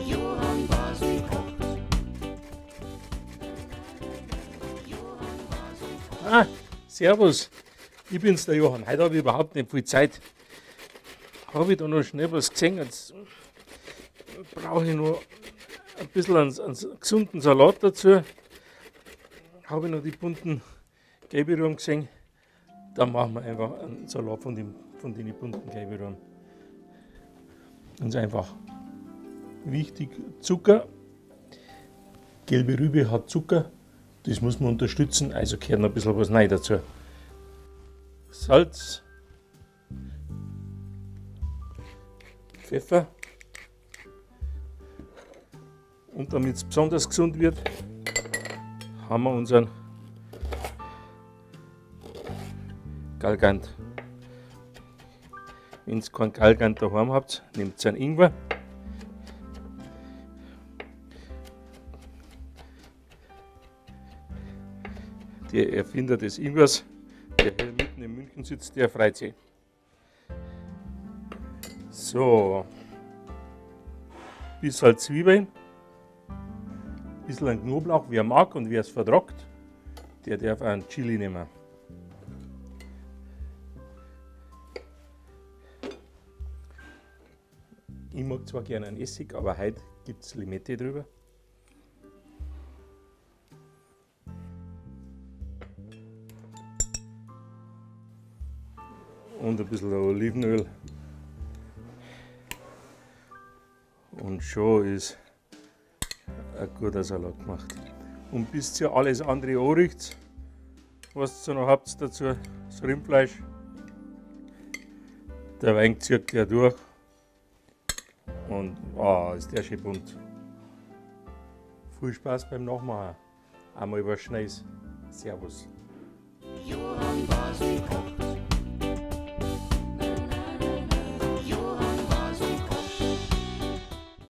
Johann Basel kocht. Johann Basel kocht. Ah, servus, ich bin's der Johann. Heute hab ich überhaupt nicht viel Zeit. Hab ich da noch schnell was gesehen? Jetzt brauche ich noch ein bisschen einen gesunden Salat dazu. Hab ich noch die bunten gelbe Rüben gesehen. Dann machen wir einfach einen Salat von den bunten gelben Rüben. Ganz einfach. Wichtig, Zucker. Gelbe Rübe hat Zucker. Das muss man unterstützen, also gehört noch ein bisschen was rein dazu. Salz, Pfeffer und damit's besonders gesund wird, haben wir unseren Galgant. Wenn ihr keinen Galgant daheim habt, nehmt einen Ingwer. Der Erfinder des Ingwers, der hier mitten in München sitzt, der freut sich. So, bisschen Zwiebeln, bisschen Knoblauch, wer mag und wer es vertragt, der darf auch einen Chili nehmen. Ich mag zwar gerne einen Essig, aber heute gibt's Limette drüber. Und ein bisschen Olivenöl. Und schon ist ein guter Salat gemacht. Und bis ihr alles andere anrichtet, was ihr noch habt dazu, das Rindfleisch, der Wein zieht ja durch. Und ist der schön bunt. Viel Spaß beim Nachmachen. Einmal was Schnelles. Servus. Johann Basel kocht.